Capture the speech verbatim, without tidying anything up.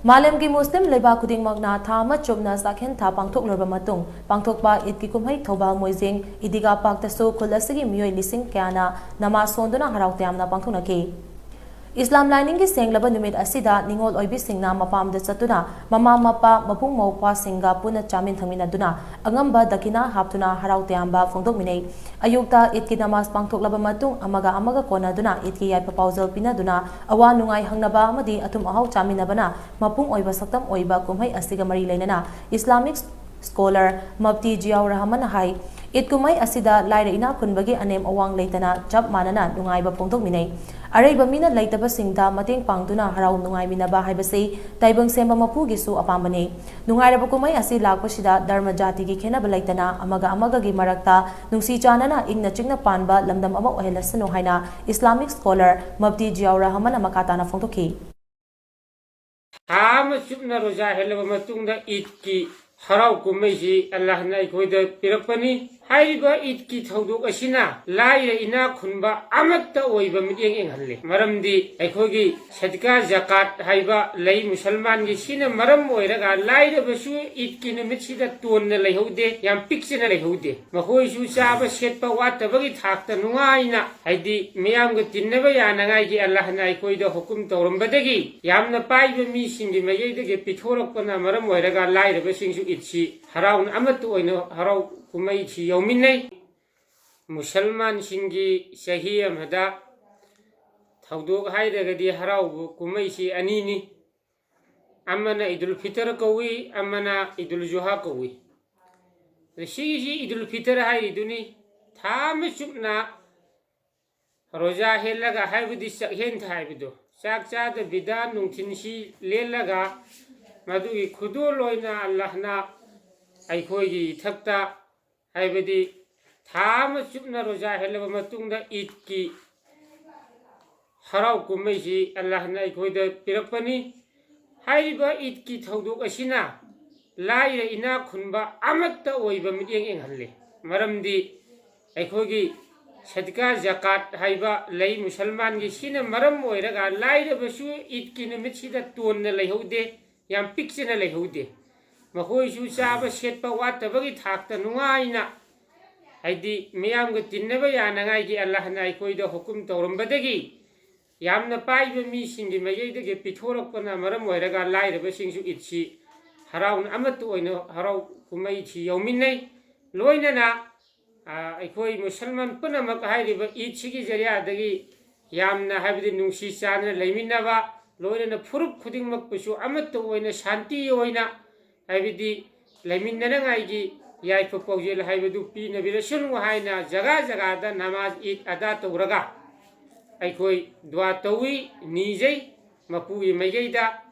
ꯃꯥꯂꯦꯝꯒꯤ ꯃꯨꯁꯂꯤꯝ ꯂꯩꯕꯥꯛ ꯈꯨꯗꯤꯡꯃꯛꯅ ꯊꯥ ꯑꯃ ꯆꯨꯞꯅ ꯆꯥꯛꯍꯦꯟ ꯊꯥ ꯄꯥꯡꯊꯣꯛꯂꯨꯔꯕ ꯃꯇꯨꯡ ꯄꯥꯡꯊꯣꯛꯄ ꯏꯗꯀꯤ ꯀꯨꯝꯍꯩ ꯊꯧꯕꯥꯜ ꯃꯣꯏꯖꯤꯡ ꯏꯗꯤꯒꯥ ꯄꯥꯔꯛꯇꯁꯨ ꯈꯨꯜ ꯑꯁꯤꯒꯤ ꯃꯤꯑꯣꯏ ꯂꯤꯁꯤꯡ ꯀꯌꯥꯅ ꯅꯃꯥꯖ ꯁꯣꯟꯗꯨꯅ ꯍꯔꯥꯎ ꯇꯌꯥꯝꯅ ꯄꯥꯡꯊꯣꯛꯅꯈꯤ꯫ ꯏꯁꯂꯥꯝ ꯂꯥꯏꯅꯤꯡꯒꯤ ꯁꯦꯡꯂꯕ ꯅꯨꯃꯤꯠ ꯑꯁꯤꯗ ꯅꯤꯉꯣꯜ ꯑꯣꯏꯕꯤꯁꯤꯡꯅ ꯃꯄꯥꯝꯗ ꯆꯠꯇꯨꯅ ꯃꯃꯥ ꯃꯄꯥ, ꯃꯕꯨꯡ ꯃꯧꯄ꯭ꯋꯥꯁꯤꯡꯒ ꯄꯨꯟꯅ ꯆꯥꯃꯤꯟ ꯊꯛꯃꯤꯟꯅꯗꯨꯅ ꯑꯉꯝꯕ ꯗꯈꯤꯅꯥ ꯍꯥꯞꯇꯨꯅ ꯍꯔꯥꯎ ꯇꯌꯥꯝꯕ ꯐꯣꯡꯗꯣꯛꯃꯤꯟꯅꯩ꯫ ꯑꯌꯨꯛꯇ ꯏꯗꯀꯤ ꯅꯃꯥꯖ ꯄꯥꯡꯊꯣꯛꯂꯕ ꯃꯇꯨꯡ ꯑꯃꯒ ꯑꯃꯒ ꯀꯣꯟꯅꯗꯨꯅ ꯏꯗꯀꯤ ꯌꯥꯏꯐ ꯄꯥꯎꯖꯦꯜ ꯄꯤꯅꯗꯨꯅ ꯑꯋꯥ ꯅꯨꯡꯉꯥꯏ ꯍꯪꯅꯕ ꯑꯃꯗꯤ ꯑꯊꯨꯝ ꯑꯍꯥꯎ ꯆꯥꯃꯤꯟꯅꯕꯅ ꯃꯄꯨꯡ ꯑꯣꯏꯕ ꯁꯛꯇꯝ ꯑꯣꯏꯕ ꯀꯨꯝꯍꯩ ꯑꯁꯤꯒ ꯃꯔꯤ ꯂꯩꯅꯅ ꯏꯁꯂꯥꯃꯤꯛ ꯁ꯭ꯀꯣꯂꯔ ꯃꯞꯇꯤ ꯖꯤꯌꯥꯎꯔ ꯔꯍꯃꯟꯅ ꯍꯥꯏ, ꯏꯗ ꯀꯨꯝꯍꯩ ꯑꯁꯤꯗ ꯂꯥꯏꯔ ꯏꯅꯥꯛ ꯈꯨꯟꯕꯒꯤ ꯑꯅꯦꯝ ꯑꯋꯥꯡ ꯂꯩꯇꯅ ꯆꯞ ꯃꯥꯟꯅꯅ ꯅꯨꯡꯉꯥꯏꯕ ꯐꯣꯡꯗꯣꯛꯃꯤꯟꯅꯩ꯫ ꯑꯔꯩꯕ ꯃꯤꯅ ꯂꯩꯇꯕꯁꯤꯡꯗ ꯃꯇꯦꯡ ꯄꯥꯡꯗꯨꯅ ꯍꯔꯥꯎ ꯅꯨꯡꯉꯥꯏꯃꯤꯟꯅꯕ ꯍꯥꯏꯕꯁꯤ ꯇꯥꯏꯕꯪ ꯁꯦꯝꯕ ꯃꯄꯨꯒꯤꯁꯨ ꯑꯄꯥꯝꯕꯅꯤ꯫ ꯅꯨꯡꯉꯥꯏꯔꯕ ꯀꯨꯝꯍꯩ ꯑꯁꯤ ꯂꯥꯛꯄꯁꯤꯗ ꯙꯔꯃ ꯖꯥꯇꯤꯒꯤ ꯈꯦꯟꯅꯕ ꯂꯩꯇꯅ ꯑꯃꯒ ꯑꯃꯒꯒꯤ ꯃꯔꯛꯇ ꯅꯨꯡꯁꯤ ꯆꯥꯟꯅꯅ ꯏꯪꯅ ꯆꯤꯛꯅ ꯄꯥꯟꯕ ꯂꯝꯗꯝ ꯑꯃ ꯑꯣꯏꯍꯜꯂꯁꯅꯨ ꯍꯥꯏꯅ ꯏꯁꯂꯥꯃꯤꯛ ꯁ꯭ꯀꯣꯂꯔ ꯃꯞꯇꯤ ꯖꯤꯌꯥꯎꯔ ꯔꯍꯃꯟꯅ ꯃꯈꯥ ꯇꯥꯅ ꯐꯣꯡꯗꯣꯛꯈꯤ꯫ ꯊꯥ ꯑꯃ ꯆꯨꯞꯅ ꯔꯣꯖꯥ ꯍꯦꯜꯂꯕ ꯃꯇꯨꯡꯗ ꯏꯗꯀꯤ ꯍꯔꯥꯎ ꯀꯨꯝꯍꯩꯁꯤ ꯑꯜꯂꯥꯍꯅ ꯑꯩꯈꯣꯏꯗ ꯄꯤꯔꯛꯄꯅꯤ꯫ ꯍꯥꯏꯔꯤꯕ ꯏꯗꯀꯤ ꯊꯧꯗꯣꯛ ꯑꯁꯤꯅ ꯂꯥꯏꯔ ꯏꯅꯥꯛ ꯈꯨꯟꯕ ꯑꯃꯠꯇ ꯑꯣꯏꯕ ꯃꯤꯠꯌꯦꯡ ꯌꯦꯡꯍꯜꯂꯤ꯫ ꯃꯔꯝꯗꯤ ꯑꯩꯈꯣꯏꯒꯤ ꯁꯗꯀꯥ ꯖꯀꯥꯠ ꯍꯥꯏꯕ ꯂꯩ ꯃꯨꯁꯜꯃꯥꯟꯒꯤ, ꯁꯤꯅ ꯃꯔꯝ ꯑꯣꯏꯔꯒ ꯂꯥꯏꯔꯕꯁꯨ ꯏꯗꯀꯤ ꯅꯨꯃꯤꯠꯁꯤꯗ ꯇꯣꯟꯅ ꯂꯩꯍꯧꯗꯦ, ꯌꯥꯝ ꯄꯤꯛꯆꯅ ꯂꯩꯍꯧꯗꯦ꯫ ꯃꯈꯣꯏꯁꯨ ꯆꯥꯕ ꯁꯦꯠꯄ ꯋꯥꯠꯇꯕꯒꯤ ꯊꯥꯛꯇ ꯅꯨꯡꯉꯥꯏꯅ, ꯍꯥꯏꯗꯤ ꯃꯤꯌꯥꯝꯒ ꯇꯤꯟꯅꯕ ꯌꯥꯅꯉꯥꯏꯒꯤ ꯑꯜꯂꯥꯍꯅ ꯑꯩꯈꯣꯏꯗ ꯍꯨꯀꯨꯝ ꯇꯧꯔꯝꯕꯗꯒꯤ ꯌꯥꯝꯅ ꯄꯥꯏꯕ ꯃꯤꯁꯤꯡꯒꯤ ꯃꯥꯏꯀꯩꯗꯒꯤ ꯄꯤꯊꯣꯔꯛꯄꯅ ꯃꯔꯝ ꯑꯣꯏꯔꯒ ꯂꯥꯏꯔꯕꯁꯤꯡꯁꯨ ꯏꯗꯁꯤ ꯍꯔꯥꯎꯅ ꯑꯃꯠꯇ ꯑꯣꯏꯅ ꯍꯔꯥꯎ ꯀꯨꯝꯍꯩꯁꯤ ꯌꯥꯎꯃꯤꯟꯅꯩ꯫ ꯃꯨꯁꯜꯃꯥꯟꯁꯤꯡꯒꯤ ꯆꯍꯤ ꯑꯃꯗ ꯊꯧꯗꯣꯛ ꯍꯥꯏꯔꯒꯗꯤ ꯍꯔꯥꯎꯕ ꯀꯨꯝꯍꯩꯁꯤ ꯑꯅꯤꯅꯤ꯫ ꯑꯃꯅ ꯏꯗꯨꯜ ꯐꯤꯇꯔ ꯀꯧꯏ, ꯑꯃꯅ ꯏꯗꯨꯜ ꯖꯨꯍꯥ ꯀꯧꯏ꯫ ꯑꯗ ꯁꯤꯒꯤꯁꯤ ꯏꯗꯨꯜ ꯐꯤꯇꯔ ꯍꯥꯏꯔꯤꯗꯨꯅꯤ꯫ ꯊꯥ ꯑꯃ ꯆꯨꯞꯅ ꯔꯣꯖꯥ ꯍꯦꯜꯂꯒ, ꯍꯥꯏꯕꯗꯤ ꯆꯥꯛꯍꯦꯟ ꯊꯥ ꯍꯥꯏꯕꯗꯣ, ꯆꯥꯛ ꯆꯥꯗꯕꯤꯗ ꯅꯨꯡꯊꯤꯟꯁꯤ ꯂꯦꯜꯂꯒ, ꯃꯗꯨꯒꯤ ꯈꯨꯗꯣꯜ ꯑꯣꯏꯅ ꯑꯜꯂꯥꯍꯅ ꯑꯩꯈꯣꯏꯒꯤ ꯏꯊꯛꯇ, ꯍꯥꯏꯕꯗꯤ ꯊꯥ ꯑꯃ ꯆꯨꯞꯅ ꯔꯣꯖꯥ ꯍꯦꯜꯂꯕ ꯃꯇꯨꯡꯗ ꯏꯗꯀꯤ ꯍꯔꯥꯎ ꯀꯨꯝꯍꯩꯁꯤ ꯑꯜꯂꯥꯍꯅ ꯑꯩꯈꯣꯏꯗ ꯄꯤꯔꯛꯄꯅꯤ꯫ ꯍꯥꯏꯔꯤꯕ ꯏꯗꯀꯤ ꯊꯧꯗꯣꯛ ꯑꯁꯤꯅ ꯂꯥꯏꯔ ꯏꯅꯥꯛ ꯈꯨꯟꯕ ꯑꯃꯠꯇ ꯑꯣꯏꯕ ꯃꯤꯠꯌꯦꯡ ꯌꯦꯡꯍꯜꯂꯤ꯫ ꯃꯔꯝꯗꯤ ꯑꯩꯈꯣꯏꯒꯤ ꯁꯗꯀꯥ ꯖꯀꯥꯠ ꯍꯥꯏꯕ ꯂꯩ ꯃꯨꯁꯜꯃꯥꯟꯒꯤ, ꯁꯤꯅ ꯃꯔꯝ ꯑꯣꯏꯔꯒ ꯂꯥꯏꯔꯕꯁꯨ ꯏꯗꯀꯤ ꯅꯨꯃꯤꯠꯁꯤꯗ ꯇꯣꯟꯅ ꯂꯩꯍꯧꯗꯦ, ꯌꯥꯝ ꯄꯤꯛꯆꯅ ꯂꯩꯍꯧꯗꯦ꯫ ꯃꯈꯣꯏꯁꯨ ꯆꯥꯕ ꯁꯦꯠꯄ ꯋꯥꯠꯇꯕꯒꯤ ꯊꯥꯛꯇ ꯅꯨꯡꯉꯥꯏꯅ, ꯍꯥꯏꯗꯤ ꯃꯤꯌꯥꯝꯒ ꯇꯤꯟꯅꯕ ꯌꯥꯅꯉꯥꯏꯒꯤ ꯑꯜꯂꯥꯍꯅ ꯑꯩꯈꯣꯏꯗ ꯍꯨꯀꯨꯝ ꯇꯧꯔꯝꯕꯗꯒꯤ, ꯌꯥꯝꯅ ꯄꯥꯏꯕ ꯃꯤꯁꯤꯡꯒꯤ ꯃꯥꯏꯀꯩꯗꯒꯤ ꯄꯤꯊꯣꯔꯛꯄꯅ ꯃꯔꯝ ꯑꯣꯏꯔꯒ ꯂꯥꯏꯔꯕꯁꯤꯡꯁꯨ ꯏꯗꯁꯤ ꯍꯔꯥꯎꯅ ꯑꯃꯠꯇ ꯑꯣꯏꯅ ꯍꯔꯥꯎ ꯀꯨꯝꯍꯩꯁꯤ ꯌꯥꯎꯃꯤꯟꯅꯩ꯫ ꯂꯣꯏꯅꯅ, ꯑ, ꯑꯩꯈꯣꯏ ꯃꯨꯁꯜꯃꯥꯟ ꯄꯨꯝꯅꯃꯛ ꯍꯥꯏꯔꯤꯕ ꯏꯗꯁꯤꯒꯤ ꯖꯔꯤꯌꯥꯗꯒꯤ ꯌꯥꯝꯅ, ꯍꯥꯏꯕꯗꯤ ꯅꯨꯡꯁꯤ ꯆꯥꯟꯅꯅ ꯂꯩꯃꯤꯟꯅꯕ, ꯂꯣꯏꯅꯅ ꯐꯨꯔꯨꯞ ꯈꯨꯗꯤꯡꯃꯛꯄꯨꯁꯨ ꯑꯃꯠꯇ ꯑꯣꯏꯅ ꯁꯥꯟꯇꯤ ꯑꯣꯏꯅ, ꯍꯥꯏꯕꯗꯤ ꯂꯩꯃꯤꯟꯅꯅꯉꯥꯏꯒꯤ ꯌꯥꯏꯐ ꯄꯥꯎꯖꯦꯜ ꯍꯥꯏꯕꯗꯨ ꯄꯤꯅꯕꯤꯔꯁꯅꯨ ꯍꯥꯏꯅ ꯖꯒꯥ ꯖꯒꯥꯗ ꯅꯃꯥꯖ ꯏꯗ ꯑꯗꯥ ꯇꯧꯔꯒ ꯑꯩꯈꯣꯏ ꯗꯨꯋꯥ ꯇꯧꯏ, ꯅꯤꯖꯩ꯫ ꯃꯄꯨꯒꯤ ꯃꯥꯏꯀꯩꯗ